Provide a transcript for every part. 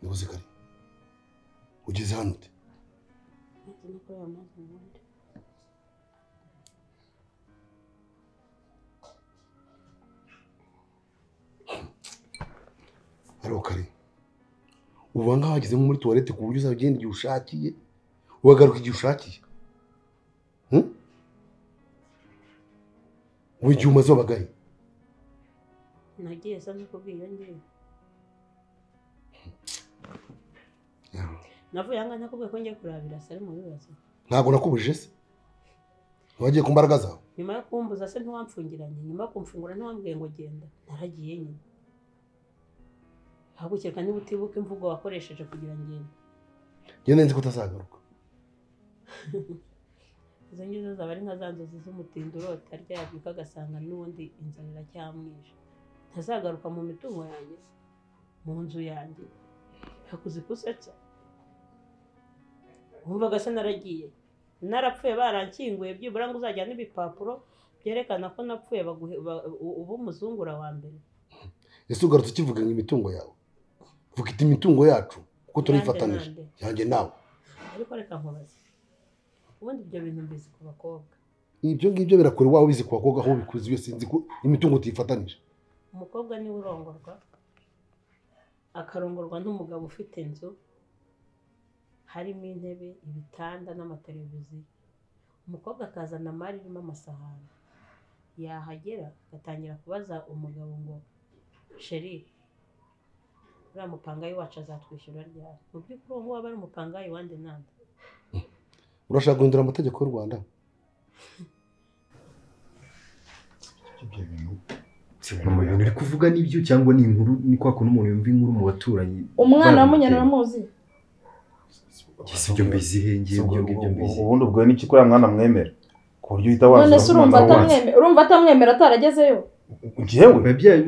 Nikoze kare. Ugeze hano ute? Haro kare. Ubu ngaha wageze nko muri toilette ku buryo uzagenda igihe ushakiye, ugaruka igihe ushakiye. Ugiye umaze wabagaye. Nagiye sa nakubwiye ngiye. Navuye anga nakubwiye ko ngiye kurabira sare mu bibazo. Ntago nakubujije se. Wagiye ku mbaraga zawe. Nyuma yo kumbuza se ntiwamfungiranye, nyuma yo kumfungura ntiwambwiye ngo genda. Naragiye nyine. Ahubwo niba utibuka imvugo wakoresheje kugira ngende. Ngende nzi ko utazagaruka. Izo ngizo zaba ari nka za nzozi z'umutindo urota aryabyuka agasanga n'ubundi inzara iracyamwishe. Ntazagaruka mu mitungo yanjye, mu nzu yanjye. Hakuze kusetsa. Wumvaga se naragiye. Narapfuye barankinguye byibura ngo uzajyane ibipapuro byerekana ko napfuye baguhe ubu umuzungura wa mbere. Ese ugarutse ukivuga ngo imitungo yawe? Vuga iti imitungo yacu kuko turifatanije yanjye nawe. Ariko reka nkubaze. Ubundi ibyo bintu mbizi ku bakobwa. Ibyo ngibyo birakora wawe ubizi ku bakobwa aho bikuzi byose sinzi ko imitungo tuyifatanije. Umukobwa niwe urongorwa akarongorwa n'umugabo ufite inzu harimo intebe, ibitanda n'amateleviziyo. Umukobwa akazana mari irimo amasahani. Yahagera agatangira kubaza umugabo ngo sheri uriya mupangayi wacu azatwishyura ryari? Mu by'ukuri uwo nguwo aba ari umupangayi wande nande. Urashaka guhindura amategeko y'u Rwanda? Ibyo bintu mama ibintu uri kuvuga nibyo cyangwa ni inkuru ni kwa kuntu umuntu yumva inkuru mu baturanyi. Umwana wa Munyana uramuzi? Ese ibyo mbizi he ngiye ibyo ngibyo mbizi. Ubundi ubwo ni iki ko ya mwana mwemera ku buryo uhita waza. None se urumva atamwemera, urumva atamwemera ataragezeyo? Njyewe yabyaye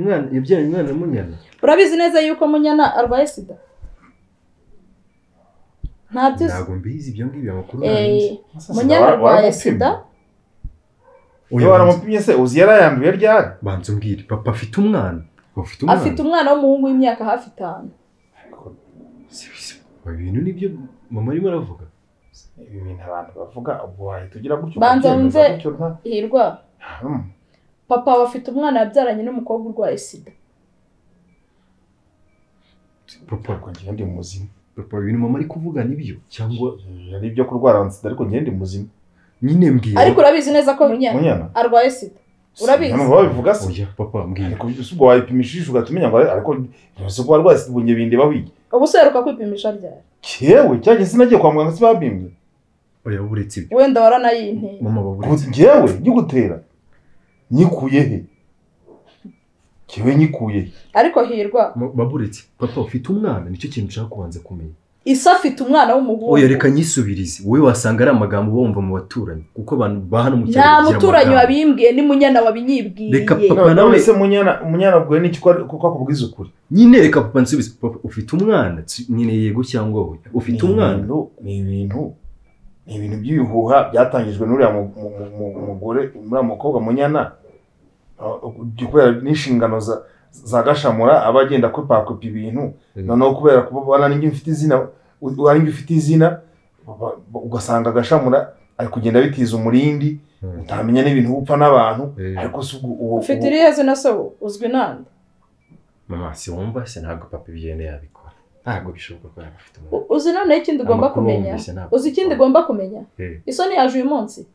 umwana Munyana. Urabizi neza yuko Munyana arwaye sida? Ntabyo ntabwo mbizi ibyo ngibyo amakuru ntazi. Munyana arwaye sida. Oya waramupimye se uzi yarayanduye ryari? Banza umbwire papa afite umwana. Afite umwana. Afite umwana w'umuhungu w'imyaka hafi 5. Ibintu nibyo mama arimo aravuga. Ibi bintu abantu bavuga ubwo wahita ugira gutyo. Banza wumve Hirwa. Papa bafite umwana yabyaranye n'umukobwa urwaye sida. Papa ko ngiye ndi muzima. Papa ibintu mama ari kuvuga nibyo cyangwa ari ibyo kurwara sida ariko ngiye ndi muzima. Nyine mbwira. Ariko urabizi neza ko Munyana arwaye sida. Urabizi? Mama babivuga se? Oya papa mbwira. Ariko ubwo wayipimishije ugatumenya ngo ariko ese ko arwaye sida ubunye binde bawiye. Ubu se uheruka kwipimisha ryari? Cyewe cyangwa sinagiye kwa muganga sibabimbye. Oya uretse ibyo. Wenda waranayinteye. Mama baburetse. Njyewe ngigutera. Nyikuye he? Cyewe nyikuye he? Ariko Hirwa. Baburetse. Papa ufite umwana nicyo kintu nshaka kubanza kumenya. Isa afite umwana w'umuhungu. Oya reka nyisubirize. Wowe wasanga ari amagambo wumva mu baturanyi kuko abantu ba hano mu cyaro. Nta muturanyi wabimbwiye ni Munyana wabinyibwiye. Reka papa nawe se Munyana ubwo ni iki kuko akubwiza ukuri. Nyine reka papa nsubize. Papa ufite umwana nyine yego cyangwa oya? Ufite umwana? Ni ibintu by'ibihuha byatangijwe n'uriya mugore uriya mukobwa Munyana kubera n'inshingano za Gashamura aba agenda kwipakwipa ibintu noneho kubera kubona ninjye mfite izina ari njye ufite izina ugasanga Gashamura ari kugenda bitiza umurindi utamenya n'ibintu upfa n'abantu ariko se ubwo ufite irihe zina se uzwi nande? Mama si wumva se ntabwo papa ibyene yabikora. Ntabwo bishoboka ko yaba afite umwana. Uzi none ikindi ugomba kumenya? Uzi ikindi ugomba kumenya? Isoni yaje uyu munsi.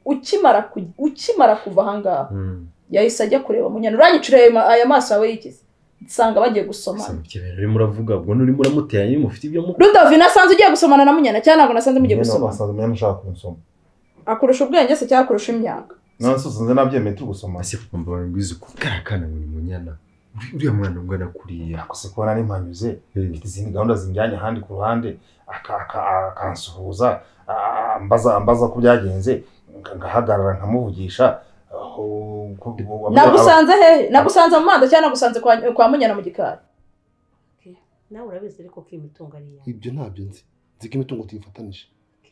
Ukimara kuva ahangaha yahise ajya kureba Munyana. Uranyicira aya maso yawe yikize nsanga bagiye gusomana. Urimo uravuga ubwo nurimo uramuteranya mufite ibyo mu Rudovina nasanze ugiye gusomana na Munyana cyangwa ntabwo nasanze mugiye gusomana? Nasanze Munyana ushaka kunsoma. Akurusha ubwenge se cyangwa akurusha imyaka? None se usanze nabyemeye turi gusoma. Ese papa mbabara ngwize uko karakana ngo ni Munyana. Uriya mwana ungana kuriya. Ako se kubona n'impanyuze mfite izindi gahunda zinjyanye ahandi ku ruhande akansuhuza ambaza ko byagenze ngahagarara nkamuvugisha. Nagusanze hehe? Nagusanze mu manda cyangwa nagusanze kwa Munyana mu gikari? Nawe urabizi ariko ko imitungo ari iyawe. Ibyo ntabyo nzi. Nzi ko imitungo tuyifatanije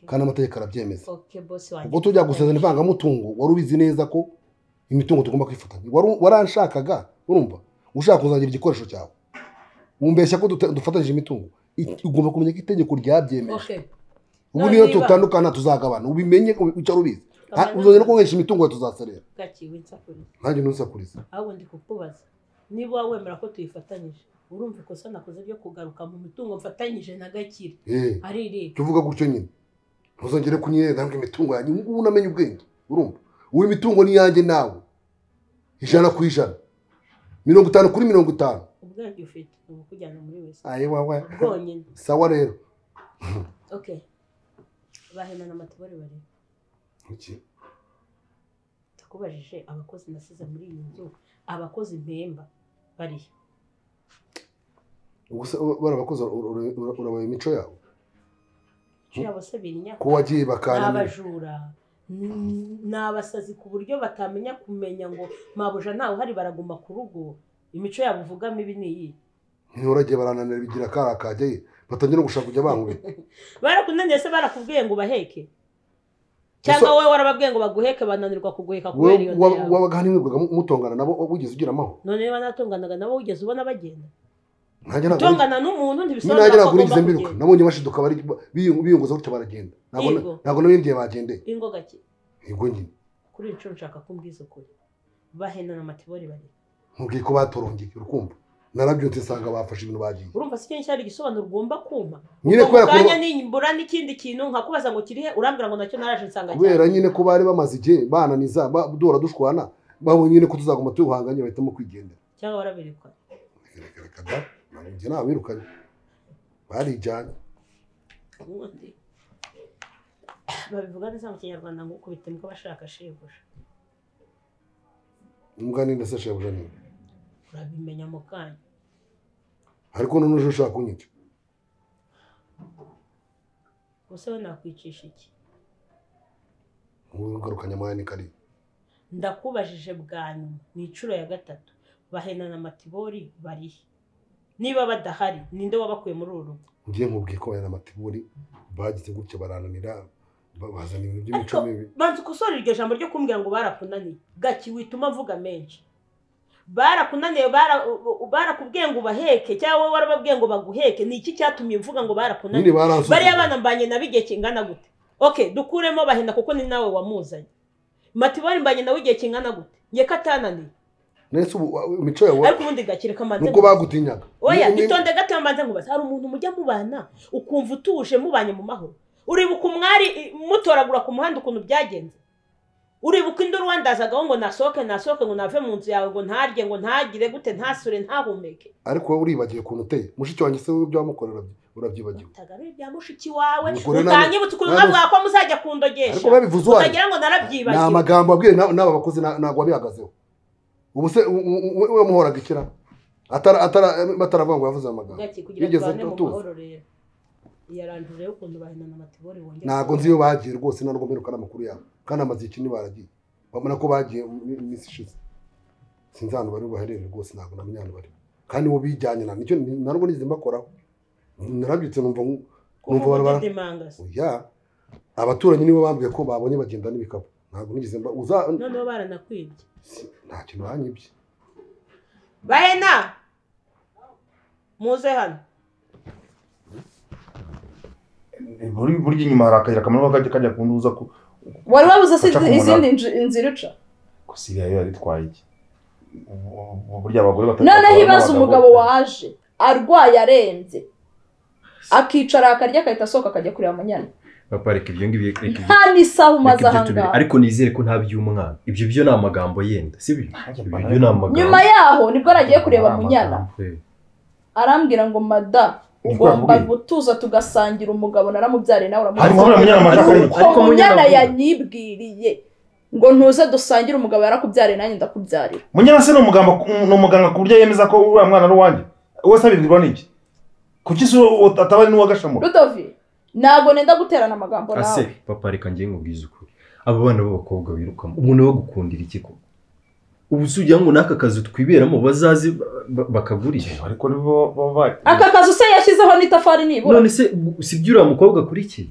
kandi amategeko arabyemeza. Okay boss wanjye. Ubwo tujya gusezerana ivangamutungo wari ubizi neza ko imitungo tugomba kwifatanya. Waranshakaga urumva ushaka kuzagira igikoresho cyawe. Umbeshya ko dufatanyije imitungo. Ugomba kumenya ko itegeko ryabyemeje. Ubu niyo tutandukana tuzagabana. Ubimenye ucyo ubizi. Uzongera no kungesha imitungo tuzaserera. Gaki winsakuriza. Nanjye ntusakuriza. Ahubwo ndi kukubaza. Niba wemera ko tuyifatanyije, urumva ikosa nakoze ryo kugaruka mu mitungo mfatanyije na Gakire. Ari iri. Tuvuga gutyo nyine. Ntuzongere kunyerera ngo imitungo yanjye ubu unamenye ubwenge. Urumva? Ubu imitungo ni yanjye nawe. 100%. 50 kuri 50. Ubwenge ufite ubukujyana muri wese. Aye wawe. Bwonyine. Sawa rero. Okay. Bahena na Matibori bari. Iki? Takubajije abakozi nasize muri iyi nzu, abakozi mpemba bari. Ugusa barabakozi urabaye imico yabo. Yabo se birinya. Ko wagiye bakana abajura. Nabasazi ku buryo batamenya kumenya ngo mabuja ntawe hari baraguma ku rugo. Imico yabo uvuga mibi ni iyi. Ntiuragiye barananira bigira karakajye batangira gushaka kujya bankubita. Barakunaniye se barakubwiye ngo baheke. Cyangwa wowe warababwiye ngo baguheke bananirwa kuguheka kubera iyo nda. Wabaga hanirwaga mutongana nabo wigeze ugira amahoro. None niba natonganaga nabo wigeze ubona bagenda. Nanjye ntabwo tongana n'umuntu ntibisobanura ko agomba kugenda. Nabonye bashiduka bari biyunguza gutyo baragenda. Ntabwo nabindi bagendeye. Ingo gake. Ingo nyine. Kuri inshuro nshaka kumbwiza ukuri. Bahena na Matibori bari. Nkubwiye ko batorongeye urukumva. Narabyutse nsanga bafashe ibintu bagiye. Urumva se cyari igisobanuro ugomba kumpa. Nyine kubera ko nimbura n'ikindi kintu nkakubaza ngo kirihe urambwira ngo nacyo naraje nsanga cyane. Kubera nyine ko bari bamaze igihe bananiza duhora dushwana babonye nyine ko tuzaguma tuhanganye bahitamo kwigendera. Cyangwa barabirikwa. Reka njye nabirukanye. Barijyanye. Ubundi babivuga neza mu Kinyarwanda ngo ukubita imbwa bashaka shebuja. Imbwa ni ndetse shebuja ni. Urabimenya mu kanya. Ariko none uje ushaka kunyica. Gusa we nakwicisha iki? Ngarukanye amahane kari. Ndakubajije bwa nyuma ni inshuro ya gatatu. Bahena na Matibori barihe? Niba badahari ninde wabakuye muri uru rugo? Ngiye nkubwiye ko Bahena na Matibori bagize gutya barananira bazana ibintu by'imico mibi. Banza ukosore iryo jambo ryo kumbwira ngo barakunaniye. Gaki wituma mvuga menshi. Barakunaniye barakubwiye ngo baheke cyangwa wowe warababwiye ngo baguheke. Ni iki cyatumye mvuga ngo barakunaniye? Bari abana mbanye na bigiye kingana gute? Okay, dukuremo Bahena kuko ni nawe wamuzanye. Matibori mbanye nawe igihe kingana gute? Nge katananiye. Nese ubu imico yawe ariko ubundi gakire kamanze nuko bagutinyaga. Oya itonde gato mbanze nkubaza. Hari umuntu mujya mubana ukumva utuje mubanye mu mahoro. Uribuka umwari mutoragura ku muhanda ukuntu byagenze. Uribuka induru wandazagaho ngo nasohoke nasohoke ngo nave mu nzu yawe ngo ntarye ngo ntagire gute ntasure ntahumeke. Ariko wowe uribagiye ukuntu uteye. Mushiki wanjye se ibyo wamukorera urabyibagiwe. Utagarura ibya mushiki wawe utanyibutse ukuntu mwavuga ko muzajya kundogesha. Ariko babivuze uwaye. Utagira ngo narabyibagiwe. Ni amagambo abwiye n'aba bakozi ntabwo wabihagazeho. Ubu se we muhoraga ikira atara bataravuga ngo yavuze amagambo. Bigeze tuzi. Yarandure ukuntu Bahena na Matibori wongera. Ntago nzi iyo bagiye rwose ntabwo mperukana amakuru yabo. Kandi amaze iki baragiye. Babona ko bagiye iminsi ishize. Sinzi ahantu bari baherere rwose ntabwo namenya ahantu bari. Kandi bo bijyanye na nicyo ntabwo nize mbakoraho. Narabyutse numva barabara. Oya. Abaturanyi nibo bambwiye ko babonye bagenda n'ibikapu. Ntabwo nigeze mba uza noneho baranakwibye. Nta kintu banyibye. Bahena muze hano. Burya inyuma hari akayira kamanuka kajya kunduza ku wari wabuze se izindi inzira uca gusigaye yaritwaye iki burya abagore batatu. Noneho ibaza umugabo waje arwaye arembye akicara akarya akahita asohoka akajya kureba Munyana. Papa reka ibyo ngibyo nta n'isaha umaze ahangaha. Ariko nizere ko nta by'umwana ibyo byo ni amagambo yenda si byo ibyo ni amagambo. Nyuma yaho nibwo nagiye kureba Munyana arambwira ngo mada ugomba gutuza tugasangira umugabo naramubyariye nawe uramubyariye. Ariko Munyana yanyibwiriye ngo ntuze dusangire umugabo yarakubyariye nanjye ndakubyarira. Munyana se ni umuganga ku buryo yemeza ko uriya mwana ari uwanjye wese abibwirwa n'iki? Kuki se ataba ari n'uwagashamura? Rudovi ntabwo nenda guterana amagambo nawe. Ase papa reka ngiye nkubwize ukuri. Abo bana b'abakobwa birukamo umuntu bagukundira iki koko? Ubu se ugira ngo n'aka kazu twiberamo bazazi bakagurisha. Ariko nibo ba aka kazu se yashyizeho n'itafari nibura. None se si byo uriya mukobwa akurikiye?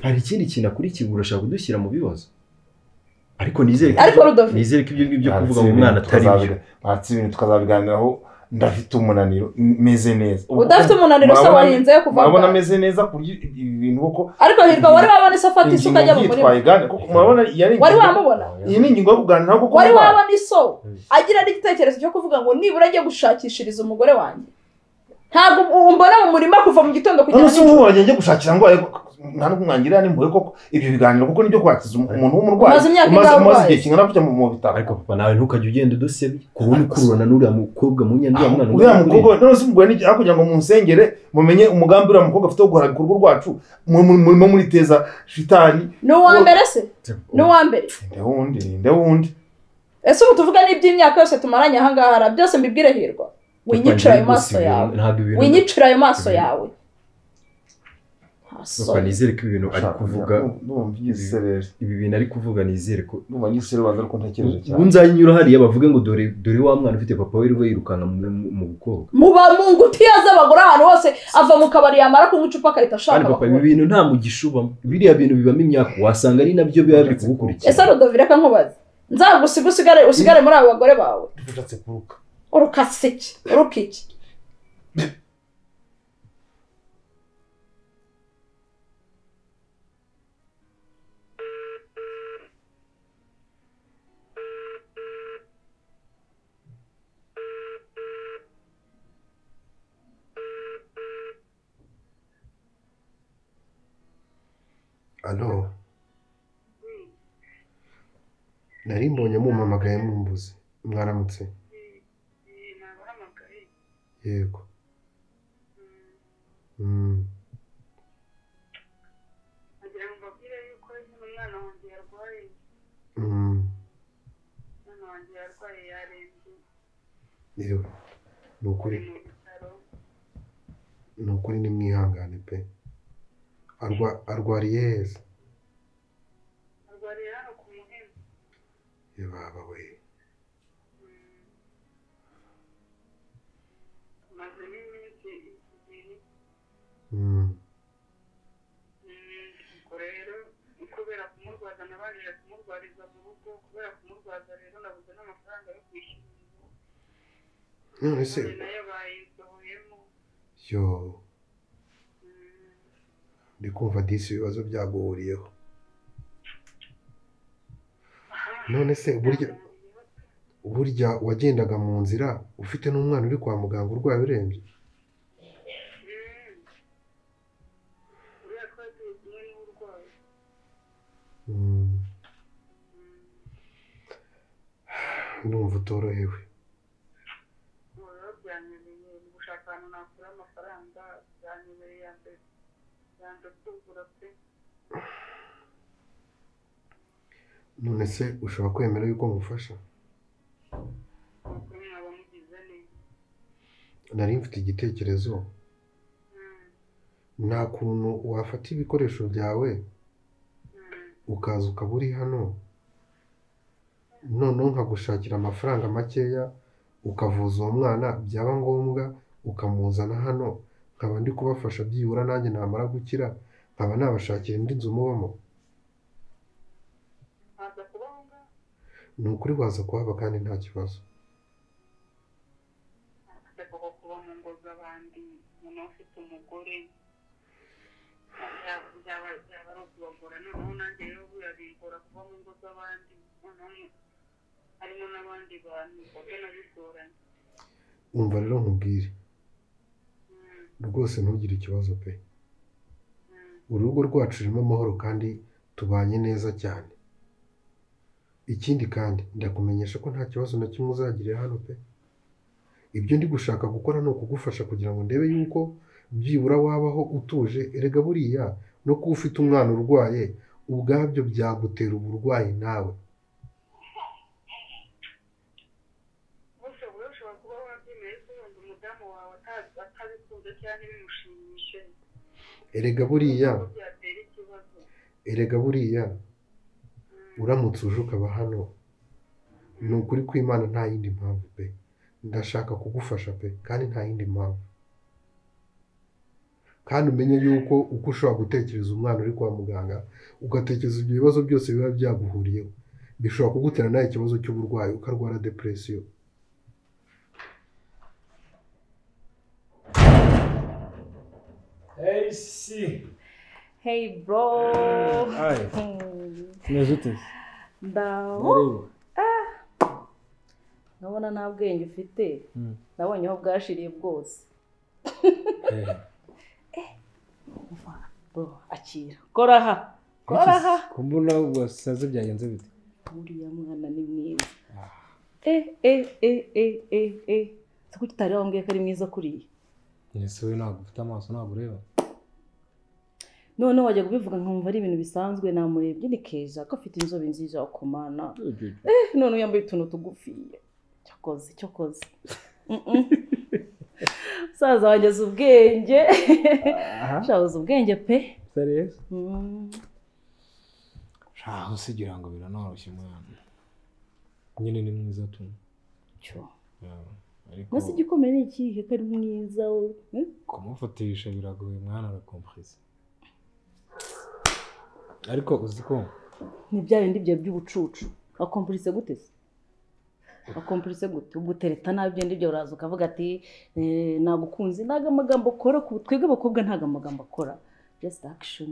Hari ikindi kintu akurikiye urashaka kudushyira mu bibazo. Ariko nizere ko ibyo ngibyo kuvuga ngo umwana atari byo. Batsi ibintu tukazabiganiraho Ndafite umunaniro, meze neza. Udafite umunaniro se wahinze kuva? Murabona meze neza ku buryo ibi bintu koko. Ariko Hirwa, wari wabona iso afata isuka ajya mu murima? Kuko murabona wari wamubona? Iyi ni ingingo yo kuganiraho kuko wari wabona iso agira n'igitekerezo cyo kuvuga ngo nibura agiye gushakishiriza umugore wanjye? Ntabwo umbona mu murima kuva mu gitondo kugera nijoro. None se ubu njye gushakira ngo nta nubwo mwangirira n'impuhwe koko? Ibyo biganiro kuko nibyo kwakiza umuntu w'umurwayi umaze igihe kingana gutya mu bitaro. Ariko papa, nawe ntukajya ugenda udusebye kubona ukururana n'uriya mukobwa Munyana, uriya mwana. Uriya mukobwa none se ubwo ni aho kugira ngo munsengere mumenye umugambi uriya mukobwa afite wo guharabika urugo rwacu, murimo muriteza shitani. Ni uwa mbere se? Ni uwa mbere? Nde wundi. Ese ubu tuvuga n'iby'imyaka yose tumaranye aha ngaha byose mbibwire Hirwa? Winyicira ayo maso yawe, winyicira ayo maso yawe. Papa, nizere ko ibintu ari kuvuga, ibi bintu ari kuvuga, nizere ko ubu nzanyura hariya bavuge ngo dore dore wa mwana ufite papa wirirwa yirukanka mu bukobwa. Muba mu ngutiya z'abagore ahantu hose, ava mu kabari yamara kunywa icupa agahita ashaka. Papa, ibi bintu nta mugisha ubamo, biriya bintu bibamo imyaka, wasanga ari nabyo biba biri kugukurikira. Ese Rodovire, reka nkubaze, nzagusiga usigare muri abo bagore bawe? Urukase iki? Uruka iki? Alo, nari mbonye mumpamagaye mumbuze, mwaramutse? Yego. Yego, ni ukuri nimwihangane pe. Arwariye heza? Arwariye hano ku Muhima. Yebaba we. Maze n'iminsi ibiri. Ubwo rero kubera kumurwaza nabanje kumurwariza mu rugo, kubera kumurwaza rero nabuze n'amafaranga yo kwishyura inzu. None se nayo bayinsohoyemo. Yo. Ndi kumva disi ibibazo byaguhuriyeho. None se burya wagendaga mu nzira ufite n'umwana uri kwa muganga urwaye urembye? Ndumva utorohewe. None se ushobora kwemera yuko ngufasha? Nari mfite igitekerezo. Nta kuntu wafata ibikoresho byawe ukaza ukaba uri hano, noneho nkagushakira amafaranga makeya ukavuza uwo mwana, byaba ngombwa ukamuzana hano, nkaba ndi kubafasha byibura nanjye namara gukira nkaba nabashakira indi nzu mubamo. Ni ukuri waza kuhaba kandi nta kibazo. Umva rero nkubwire rwose ntugire ikibazo pe. Urugo rwacu rurimo amahoro kandi tubanye neza cyane. Ikindi kandi ndakumenyesha ko nta kibazo na kimwe uzagirira hano pe. Ibyo ndi gushaka gukora ni ukugufasha kugira ngo ndebe yuko byibura wabaho utuje. Erega buriya no kuba ufite umwana urwaye ubwabyo byagutera uburwayi nawe. Erega buriya uramutse uje ukaba hano, ni ukuri kw'Imana nta yindi mpamvu pe. Ndashaka kugufasha pe, kandi nta yindi mpamvu. Kandi umenye yuko uko ushobora gutekereza umwana uri kwa muganga, ugatekereza ibyo bibazo byose biba byaguhuriyeho, bishobora kugutera nawe ikibazo cy'uburwayi ukarwara depression. Hey si. Hey bro. Hi. Meze ute? Ndaho. Ndabona nta bwenge ufite. Nabonye aho bwashiriye bwose. Bro, akira. Kora aha. Kora aha. Kumbona wasaze byagenze bite? Uriya mwana ni mwiza. Siko kitari wambwiye ko ari mwiza kuriya. Ese we ntabwo ufite amaso ntabwo ureba. None wajya kubivuga nkumva ari ibintu bisanzwe namurebye ni keza ko afite inzobe nziza akomana. None yambaye utuntu tugufiye. Cyokoze cyokoze. Saza wageze ubwenge. Shabuze ubwenge pe. Serious? Shaho sigira ngo biranoroshye mwana. Nyine ni mwiza tu. Cyo. Ariko nasi igikomeye ni ikihe ko ari mwiza kumufatisha biragoye mwana arakompresa. Ariko uzi ko ni bya bindi bya by'ubucucu akompresa gute se? Akompresa gute? Ubwo tereta nabi byo ndibyo uraza ukavuga ati nagukunze naga amagambo akora ku twebwe abakobwa ntaga amagambo akora just action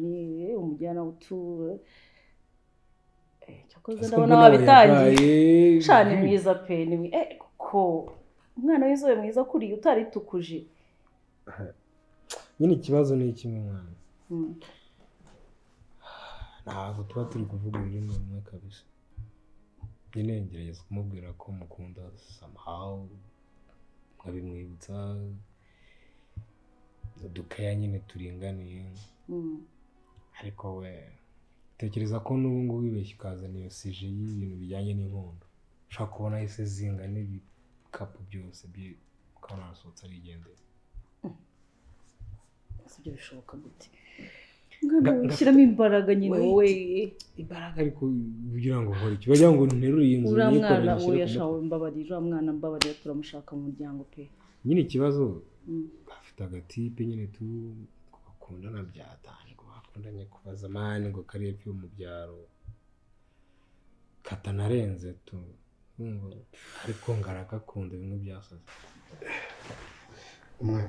umujyana utu cyakoze ndabona wabitangiye cyane mwiza pe ni ko umwana w'izobe mwiza kuri utaritukuje. Nyine ikibazo ni kimwe mwana. Ntabwo tuba turi kuvuga ururimi rumwe kabisa. Nyine ngerageza kumubwira ko mukunda somehow nkabimwibutsa dukeya nyine turinganiye. Ariko we tekereza ko n'ubu ngubu wibeshye ukazana iyo sije y'ibintu bijyanye n'inkondo ushobora kubona yahise zinga n'ibikapu byose ukabona arasohotse arigendera. Ibyo bishoboka gute? Ushyiramo imbaraga nyine wowe. Imbaraga ariko kugira ngo nkore iki? Bagira ngo nterure iyi nzu niyikorere nshyire ku mutwe. Mbabarira uriya mwana mbabarira turamushaka mu muryango pe. Nyine ikibazo afite agatipe nyine tu bakundana byatanye ngo bakundanye kuva zamani ngo kariya pyo mu byaro katanarenze tu ariko ngaragakunda bimwe byasaze. Umwe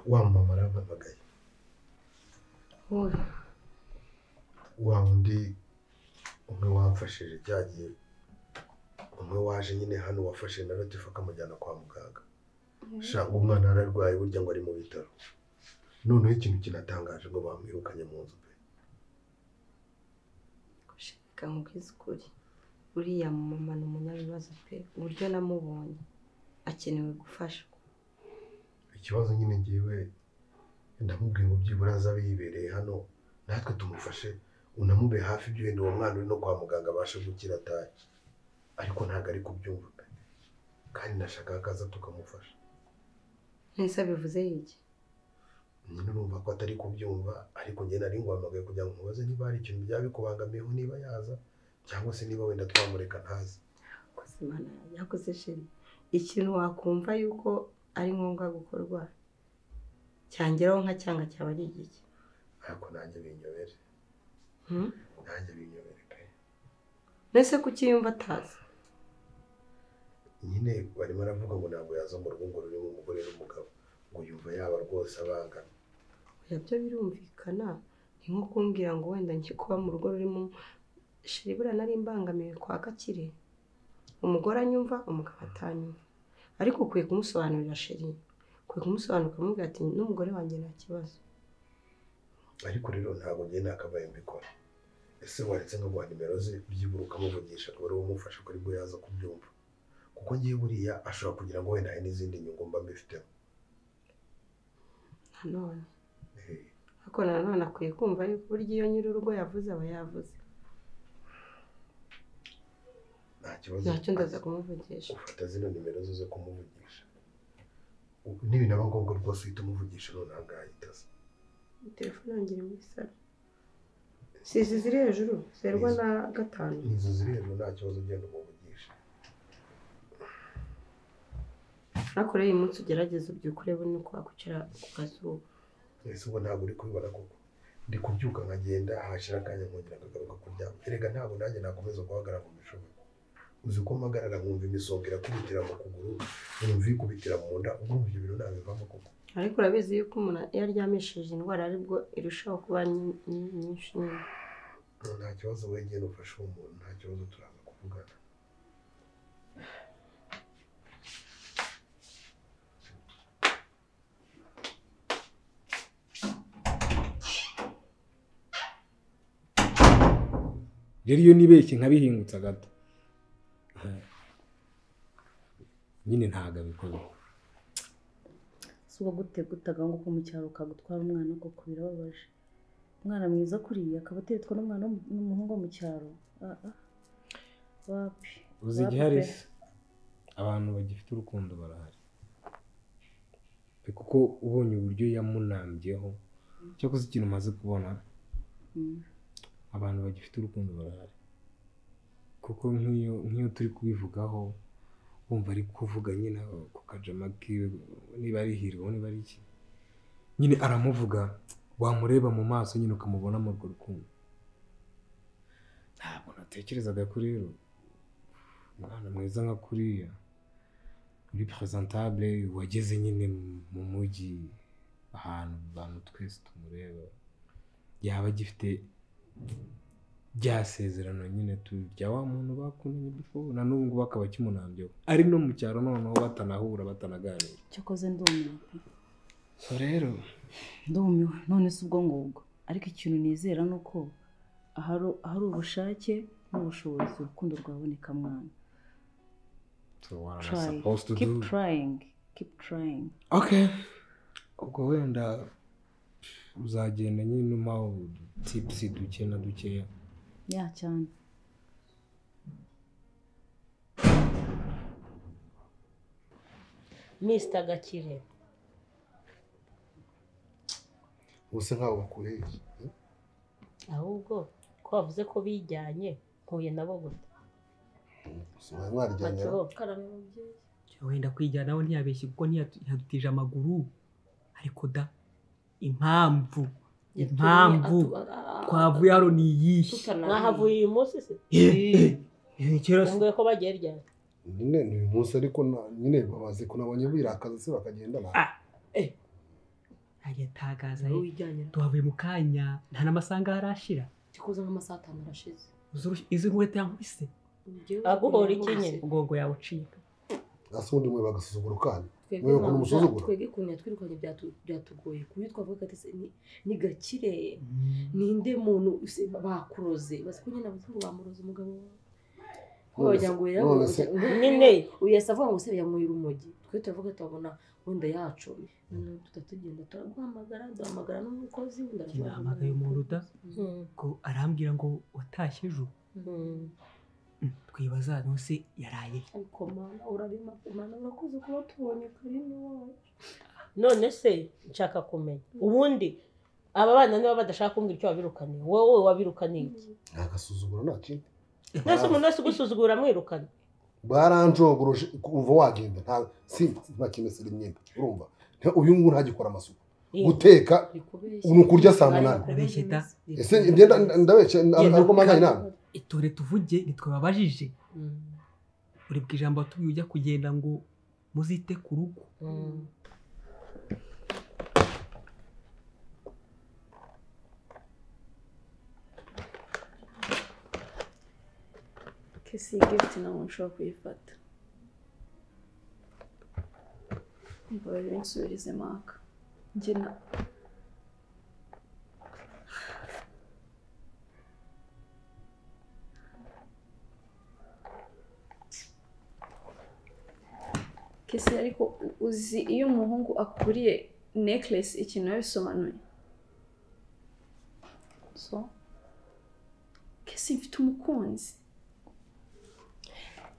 wa mama arampamagaye. Wa undi umwe wamfashije byagiye umwe waje nyine hano wafashe na Latifa akamujyana kwa muganga. Shaka umwana ararwaye burya ngo ari mu bitaro. Noneho ikintu kinatangaje ngo bamwirukanye mu nzu pe. Kushika nkubwize ukuri uriya mama ni umunyabibazo pe, uburyo namubonye akenewe gufashwa. Ikibazo nyine ngiwe ndamubwiye ngo byibura azabe yibereye hano natwe tumufashe unamube hafi ibyo wenda uwo mwana uri no kwa muganga abashe gukira atahe, ariko ntabwo ari kubyumva pe, kandi nashaka akaza tukamufasha. Ese bivuze iki? Nyine urumva ko atari kubyumva, ariko njye nari nguhamagaye kugira ngo mubaze niba hari ikintu byaba bikubangamiyeho niba yaza cyangwa se niba wenda twamureka ntaze. Koze Imana yakoze sheri, ikintu wakumva yuko ari ngombwa gukorwa cyangeraho nka cyanga cyaba ari igiki? Ariko nanjye binyobere. Nanjye binyobere pe. Nese kuki yumva atazi? Nyine barimo aravuga ngo ntabwo yaza mu rugo ngo rurimo umugore n'umugabo ngo yumva yaba rwose abangana. Oya byo birumvikana, ni nko kumbwira ngo wenda njye kuba mu rugo rurimo sheri buriya nari mbangamiwe kwa Gakire. Umugore anyumva umugabo atanyumva. Ariko ukwiye kumusobanurira sheri, ukwiye kumusobanurira ukamubwira ati n'umugore wanjye nta kibazo. Ariko rero ntabwo njye nakabaye mbikora. Ese waretse nkaguha nimero ze byibura ukamuvugisha akaba ari wowe umufasha ko aribwo yaza kubyumva, kuko ngiye buriya ashobora kugira ngo wenda hari n'izindi nyungu mba mbifitemo. Nanone ariko nanone akwiye kumva yuko burya iyo nyir'urugo yavuze aba yavuze. Nta kibazo, ntacyo ndaza kumuvugisha. Ufata zino nimero ze zo kumuvugisha, nibinaba ngombwa rwose uhita umuvugisha none aha ngaha ahita aza. Telefone yanjye iri muri salo. Si izi ziri hejuru zerwa na 5. Izo ziri hejuru nta kibazo ugenda umuvugisha. Ariko rero uyu munsi ugerageze ubyuke urebe nuko wakwicara ku kazuba. Ese ubwo ntabwo uri kubibona koko? Ndi kubyuka nkagenda hashira akanya nkongera nkagaruka kuryama. Erega ntabwo nanjye nakomeza guhagarara ngo mbishobore. Uzi ko mpagarara nkumva imisonga irakubitira mu kuguru, nkumva ikubitira mu nda, ubwo ibyo bintu nabivamo koko. Ariko urabizi yuko umuntu iyo aryamishije indwara aribwo irushaho kuba nyinshi. Nta kibazo wegera ufashe uwo muntu, nta kibazo turaza kuvugana. Rero iyo nibeshye nkabihingutsa gato nyine ntago abikora. Si ubwo gute gutaga ngo mu cyaro kagutwara umwana koko birababaje. Umwana mwiza kuriya akaba ateretwa n'umwana n'umuhungu mu cyaro. Wapi? Uzi igihari se abantu bagifite urukundo barahari. Kuko ubonye uburyo yamunambyeho cyakoze ikintu umaze kubona abantu bagifite urukundo barahari. Kuko nk'iyo turi kubivugaho wumva ari kuvuga nyine ku kajama kiwe niba ari Hirwa niba ari iki nyine aramuvuga wamureba mu maso nyine ukamubona mu urwo rukundo. Ntabwo natekerezaga ko rero umwana mwiza nka kuriya uri presentable wageze nyine mu mujyi ahantu abantu twese tumureba yaba agifite rya sezerano nyine rya wa muntu bakundanye before na n'ubu ngubu akaba akimunambyeho ari no mu cyaro noneho batanahura batanaganira. Cyakoze ndumiwe. So rero ndumiwe none si ubwo ngubwo, ariko ikintu nizera nuko ahari ubushake n'ubushobozi urukundo rwaboneka mwana. So what am I supposed to do? Keep trying, keep trying. Okay. Ubwo wenda uzagenda nyine umpa tips duke na dukeya. Ya cyane. Mr. Gakire. Ubuse nkaho bakuye iki? Ahubwo ko bavuze ko bijyanye mpuye nabo gute? Mwarijyanye. Wenda kwijyana nawe ntiyabeshye kuko ntiyadutije amaguru ariko da impamvu twavuye hano ni iyihe? Mwahavuye uyu munsi se? Mbwiye ko bagiye ryari? Nyine ni uyu munsi ariko nyine babaze ko nabonye birakaza se bakagenda na. Agatagaza tuhavuye mu kanya nta n'amasanga harashira. Kikuza nk'amasaha 5 arashize. Izi nkweto yankubise. Aguhora iki nyine? Ubwongo yawe ucika. Asundi mwe bagasuzugura kandi. Mwe ukuntu musuzugura. Twebwe ukuntu yatwirukanye byatugoye. Kuyo twavuga ati ni Gakire. Ninde muntu bakuroze? Basi ko nyine avuze ngo bamuroze umugabo wawe. Wagira ngo nyine uyasa avuga ngo se yanywera urumogi. Twe turavuga tubona wenda yacomye. Tutatugenda turaguhamagara, duhamagara n'umukozi wenda arahamagaye umuntu da ko arambwira ngo watashye ejo. Twibaza nose yaraye. Ariko mana urarema mana urakoze kuba tubonye Karine wacu. None se nshaka kumenya ubundi aba bana niba badashaka kumbwira icyo wabirukaniye wowe wabirukaniye iki? Ntagasuzugura nta kindi. Nese umuntu wese ugusuzugura amwirukana. Baranjogoroje kumva wagenda nta si bakimesera imyenda urumva uyu nguyu ntagikora amasuku guteka ni ukurya saa 8. Ese imyenda ndabeshya ariko manganye inama itore tuvuge nitwababajije uri bwijambo watubwiye ujya kugenda ngo muzite ku rugo. Kesi gift ntabwo nshobora kuyifata. Mbabarira unsubirize Maka. Njye na Kesi ariko uzi iyo umuhungu akuriye necklace ikintu yabisobanuye. So Kesi mfite umukunzi.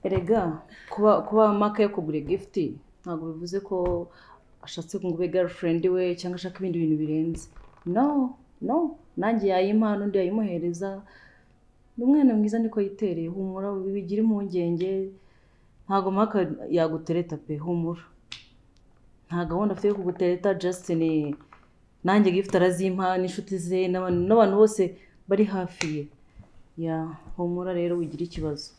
Erega kuba Maka yo kugura gift ntabwo bivuze ko ashatse ngo ube girlfriend we cyangwa ashaka ibindi bintu birenze. No, no, nanjye yayimpa n'undi yayimuhereza. Ni umwana mwiza niko yitereye, humura bigira impungenge. Ntabwo Maka yagutereta pe, humura. Nta gahunda afite yo kugutereta, Justin nanjye gift arazimpa n'inshuti ze n'abantu bose bari hafi ye. Ya, humura rero wigira ikibazo.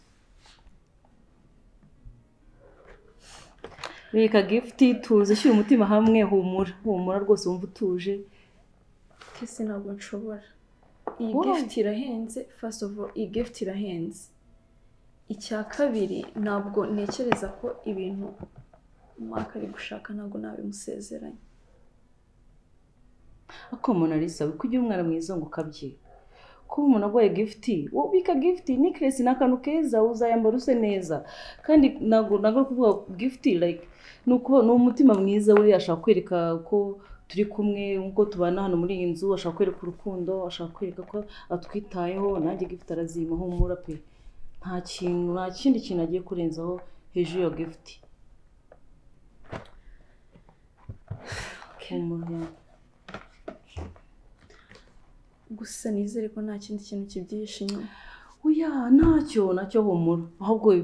Bika gift tuze shyira umutima hamwe humura humura rwose wumva utuje. Kese ntabwo nshobora. Iyi gift irahenze, first of all iyi gift irahenze. Icya kabiri ntabwo ntekereza ko ibintu Mark ari gushaka ntabwo nabimusezeranye. Ako Mona Lisa kugira umwana mwiza ngo ukabye. Kuba umuntu agoye gift, wowe ubika gift necklace n'akantu keza uzayambara use neza. Kandi ntabwo kuvuga gift like nuko ni umutima mwiza we ashaka kwereka ko turi kumwe nkuko tubana hano muri iyi nzu, ashaka kwereka urukundo, ashaka kwereka ko atwitayeho. Nanjye gift arazima humura pe. Nta kintu nta kindi kintu agiye kurenzaho hejuru ya gift. Gusa nizere ko nta kindi kintu kibyihishe inyuma. Oya ntacyo humura, ahubwo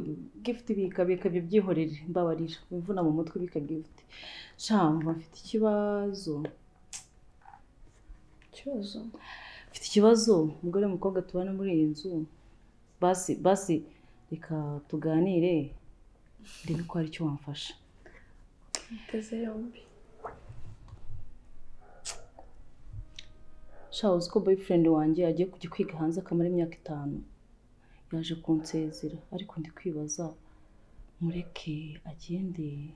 gift bika byihorere mbabarira imvuna mu mutwe bika gift. Shamva mfite ikibazo. Mfite ikibazo umugore mukobwa tubana muri iyi nzu. Basi reka tuganire ndebe ko hari icyo wamfasha. Muteze yombi. Sha uzi ko boyfriend wanjye agiye kujya kwiga hanze akamara imyaka 5. Yaje kunsezera ariko ndi kwibaza mureke agende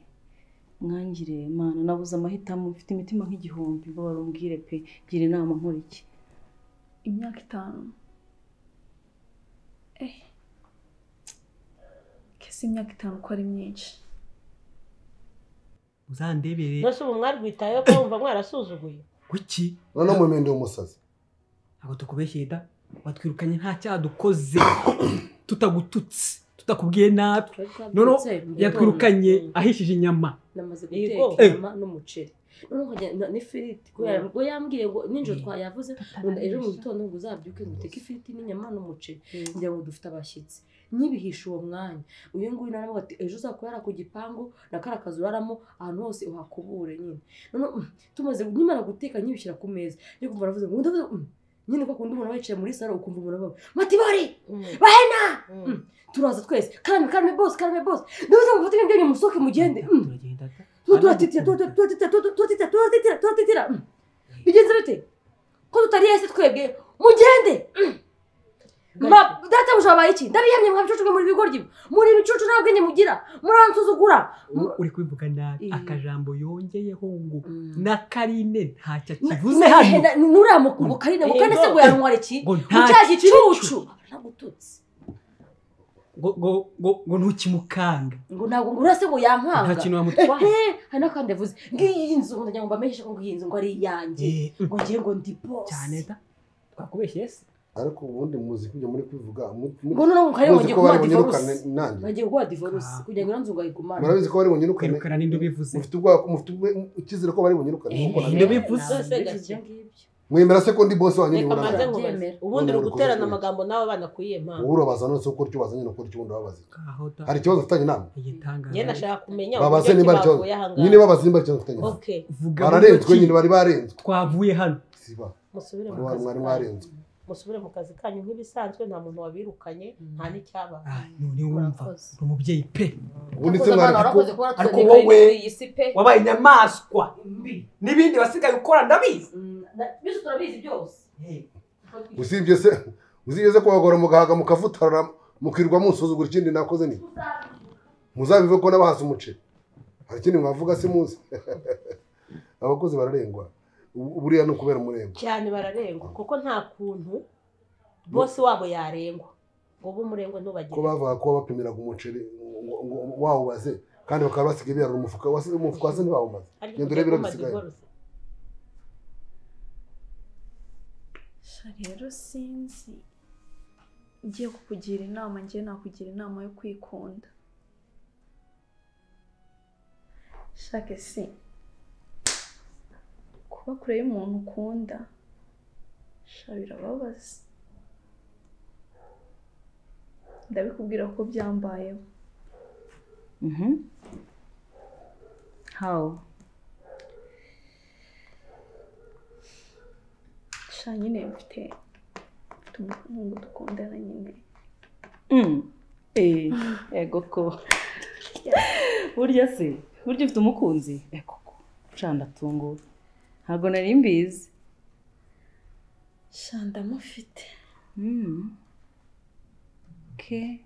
mwangire Mana nabuze amahitamo mfite imitima nk'igihumbi barumbwire pe gira inama nkora iki. Imyaka 5 kese imyaka 5 ko ari myinshi. Uzandebere nose ubu mwarwitayeho ko wumva mwarasuzuguye kuki none mumende umusazi. Ntabwo tukubeshyeye da, watwirukanye nta cyadukoze tutagututse tutakubwiye nabi. None yatwirukanye ahishije inyama. Namaze guteka inyama n'umuceri none nkajya n'ifiriti kubera ngo yambwiye ngo ninjoro twayavuze ngo ejo mu gitondo ngo uzabyuke ngo uteke ifiriti n'inyama n'umuceri ngira ngo dufite abashyitsi. Nyibihisha uwo mwanya uyu nguyu naravuga ati ejo uzakorera ku gipangu na karakazu uraramo ahantu hose uhakubure nyine. None tumaze nyimara guteka nyibishyira ku meza yo kumva aravuze ngo ndavuze nyine ko akunda umuntu wicaye muri salo ukumva umuntu avuga matibori bahena turaza twese karame boss ndavuze ngo mufate ibyo musoke mugende turatitira bigenze bite ko tutari ese twebwe mugende. Ma data bujabaye iki ndabihamye mwa bicucu muri bigoryi muri bicucu ntabwo nye mugira muransuzugura. Uri kubivuga nabi akajambo yongeyeho ngo na Karine ntacyo kivuze hano nuramukungu Karine ngo kane se ngo yantwara iki cya gicucu nagututse ngo ntukimukanga ngo ntabwo ngo urase ngo yankanga nta kintu wamutwaye. Hari n'akandi yavuze ngiyi nzu ngo ngo mbamenyeshe ko ngiyi nzu ngo ari iyanjye ngo ngiye ngo ndi boss cyane da twakubeshye se. Ariko ubundi muzi kujya muri kwivuga ngo none ngo kare ngo ngiye kuba divorce bagiye kuba divorce kugira ngo nzu ngayigumane. Murabizi ko bari bunyirukane ninde ubivuze mufite ubwa mufite icyizere ko bari bunyirukane ninde ubivuze. Mwemera se ko ndi boss wanyu ni burana ubundi uri guterana amagambo nawe bana kuyiye mpamvu uburo bazana se uko cyo bazanye no kuryo ubundi babaze hari ikibazo ufitanye namwe. Njye nashaka kumenya babaze niba ari nyine babaze niba ari ikibazo ufitanye. Bararenzwe nyine bari barenzwe twavuye hano siba musubire mu kazi mwari mwarenzwe musubire mu kazi kanyu nk'ibisanzwe nta muntu wabirukanye nta n'icyaba. None wumva umubyeyi pe ubundi se mwari ariko wowe wabaye inyamaswa n'ibindi basigaye ukora ndabizi bizo turabizi byose. Usibye se kubagora mugahaga mukavutarara mukirwa munsuzugura ikindi nakoze ni muzabive ko nabahasa umuceri hari ikindi mwavuga se muzi. Abakozi bararengwa buriya no kubera umurengwa cyane bararengwa kuko nta kuntu bose wabo yarengwa ngo bo umurengwa ntubagire ko bavuga ko bapimiraga umuceri ngo wawubaze kandi bakaba basigaye biyarura umufuka wase umufuka wase ntibawumaze genda urebe ibiro bisigaye. Sha rero sinzi ngiye kukugira inama ngiye nakugira inama yo kwikunda. Shake si kuba kure y'umuntu ukunda sha birababaza. Ndabikubwira ko byambayeho. How? Sha nyine mfite umuhungu dukundana nyine. Ego ko. Burya se Burya ufite umukunzi? Koko. Canda tungo. Ntago nari mbizi. Shanda mufite. Okay.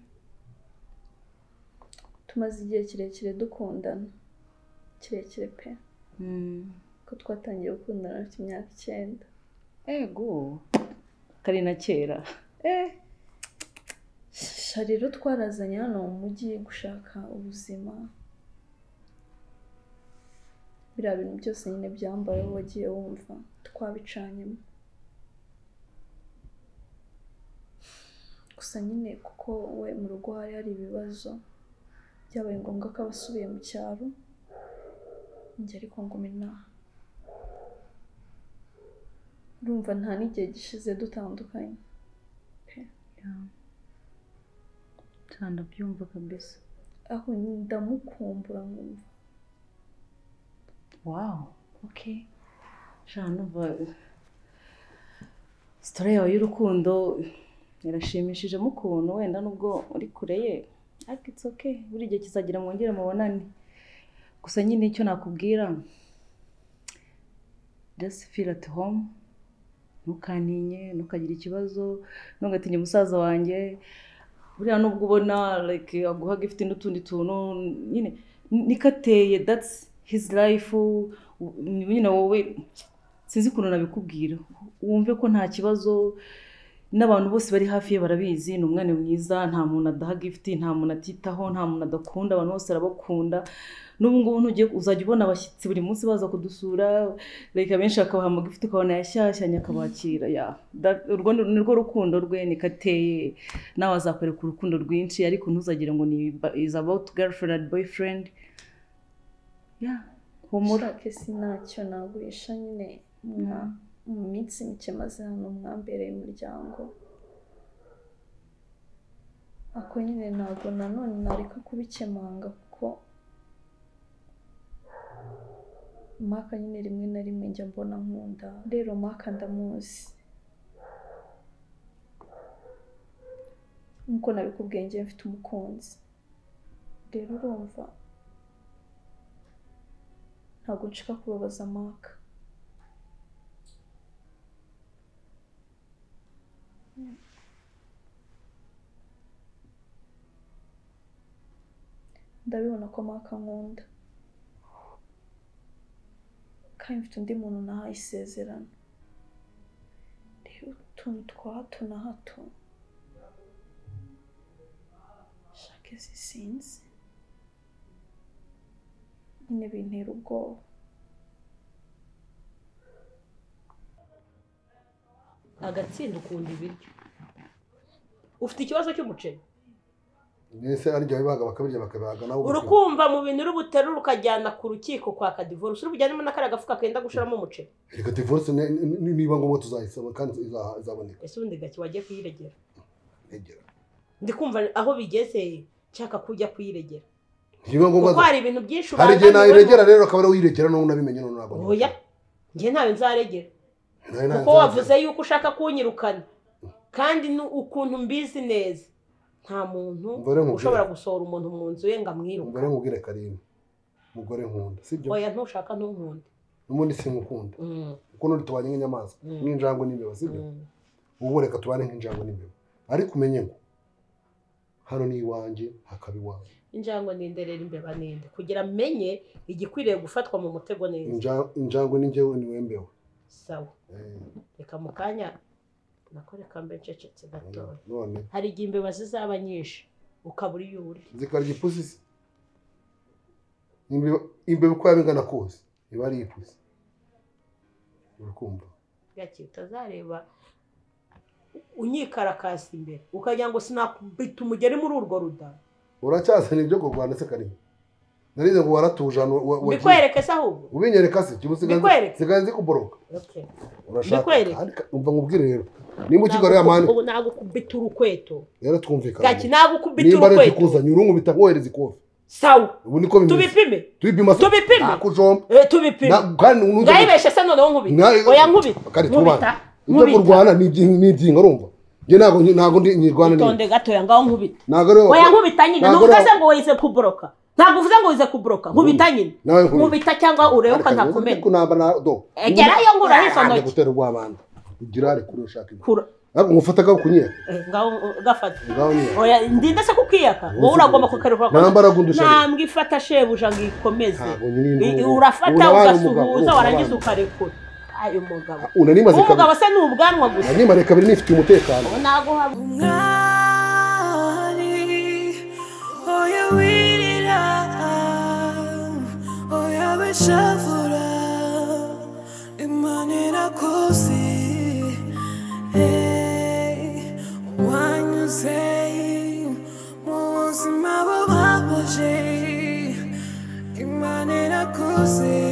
Tumaze igihe kirekire dukundana. Kirekire pe. Ko twatangiye gukundana afite imyaka 9. Ego. Kari na kera. Sha rero twarazanye hano mu mujyi gushaka ubuzima. Biriya bintu byose nyine byambayeho wagiye wumva twabicanyemo. Gusa nyine kuko we mu rugo hari hari ibibazo byabaye ngombwa ko abasubiye mu cyaro, njye ariko nguma inaha. Urumva nta n'igihe gishize dutandukanye. Cyane byumva kabisa. Aho ndamukumbura nkumva. Wow, okay. Jana umva story yawe y'urukundo irashimishije mu kuntu wenda nubwo uri kure ye, ariko it's okay. Buri gihe kizagira mwongere mubonane. Gusa nyine icyo nakubwira, just feel at home. Ntukaninye, ntukagira ikibazo, ntugatinye musaza wanjye. Buriya nubwo ubona like aguha gift n'utundi tuntu nyine nikateye, that's his life. Nyine wowe sinzi ukuntu nabikubwira, wumve ko nta kibazo. N'abantu bose bari hafi ye barabizi, ni umwana mwiza, nta muntu adaha gift, nta muntu atitaho, nta muntu adakunda, abantu bose arabakunda. N'ubu ngubu ntugiye uzajya ubona abashyitsi buri munsi baza kudusura, like abenshi bakabaha amagift ukabona yashyashyanye akabakira. Ya urwo ni rwo rukundo rwe, nikateye. Nawe azakwereka urukundo rwinshi, ariko ntuzagire ngo ni is about girlfriend and boyfriend. Ya humura kesi ntacyo naguhisha nyine mu minsi mike maze hano mwambereye umuryango. Ako nyine ntabwo nanone nareka kubikemanga kuko Maka nyine rimwe na rimwe njya mbona nkunda. Rero Maka ndamuzi. Nkuko nabikubwiye njye mfite umukunzi. Rero urumva ntabwo nshaka kubabaza Maka. Ndabibona ko Maka nkunda. Kandi mfite undi muntu nahaye isezerano. Rero utuntu twa hato na hato shake sinzi nyine bintera ubwoba. Agatsinda ukunda ibiryo. Ufite ikibazo cy'umuceri? Nese ari jya bibaga bakabirya bakabaga nawe. Urukumva mu bintu urubuterura ukajyana ku rukiko kwa ka divorce, urubujyanemo n'akara gafuka kenda gushiramo umuceri. Reka divorce niba ngombwa tuzayisaba kandi izaboneka. Ese ubundi gaki wagiye kuyiregera? Regera. Ndikumva aho bigeze nshaka kujya kuyiregera. Niba ngombwa kuko hari ibintu byinshi ubanza. Hari igihe nayiregera rero akaba ari uyiregera n'ubu nabimenye none ntabwo. Oya. Njye ntawe nzaregera. Kuko wavuze yuko ushaka kunyirukana. Kandi ukuntu mbizi neza nta muntu ushobora gusohora umuntu mu nzu ye ngo amwiruke. Umugore nkubwire Karine, mugore nkunda, sibyo? Oya ntushaka ntunkunda. N'ubundi sinkukunda. Kuko nuri tubanye nk'inyamaswa, nk'injangwe n'imbeba, sibyo? Ubu reka tubane nk'injangwe n'imbeba. Ariko umenye ngo hano ni iwanjye hakaba iwawe. Injangwe n'inderera imbeba ninde kugira menye igikwiriye gufatwa mu mutego neza. Injangwe ni njyewe ni wembewe. Sawa. Reka mu kanya nakoreka mbe ncecetse gatoya. None hari igihe imbeba zizaba nyinshi ukabura iyo uri. Zikarya ipusi se? Imbeba uko yaba ingana kose iba ari ipusi. Urakumva? Gake utazareba unyikarakasa imbere ukagira ngo sinakubita umugeri muri urwo ruda. Uracyazana ibyo kurwana se Karine? Narize ngo waratuje hano. Bikwereke se ahubwo? Ubinyereka se? Sigaye nzi kuboroka. Okay. Urashaka? Umva nkubwire rero. Nimba ukigarura amani ubu nagukubita urukweto. Rero twumvikana. Gaki nagukubita urukweto. Nimba ari kuzanye urunkubita nkohereza ikofi. Sawa. Ubu niko bimeze. Tubipime. Tubipima. Tubipime. Nakujomba. Tubipime. Kandi ngayibeshe se noneho nkubita. Oya nkubita. Nkubita. Ibyo kurwana ni ibyinga urumva. Nge ntago ndi nyirwana ni. Tonde gatoya ngaho nkubita. Ntago ari. Oya nkubita nyine. Nuvuga se ngo wese kuboroka. Ntabwo uvuze ngo wize kubroka. Nkubita nyine. Nkubita cyangwa urebe ko ntakumena. Egerayo ngura hizo ntoki. Gutera urw'abana. Ugira ari kuri ushaka ibi. Ariko ngufata gakunyiyaka. Ngaho gafata. Oya ndinde se kukiyaka. Wowe uragomba kukarura. Nambara gundusha. Nambwe ifata shebuja ngikomeze. Urafata ugasuhuza warangiza ukarekura. Ayo mugabo. Unanimaze kabiri. Umugabo se ni ubwanwa gusa. Nanimare kabiri nifite umutekano. Naguha umwari. Oya wirira. Oya beshavura. Imana irakuzi. Hey, wanyuze mu buzima bubabaje. Imana irakuzi.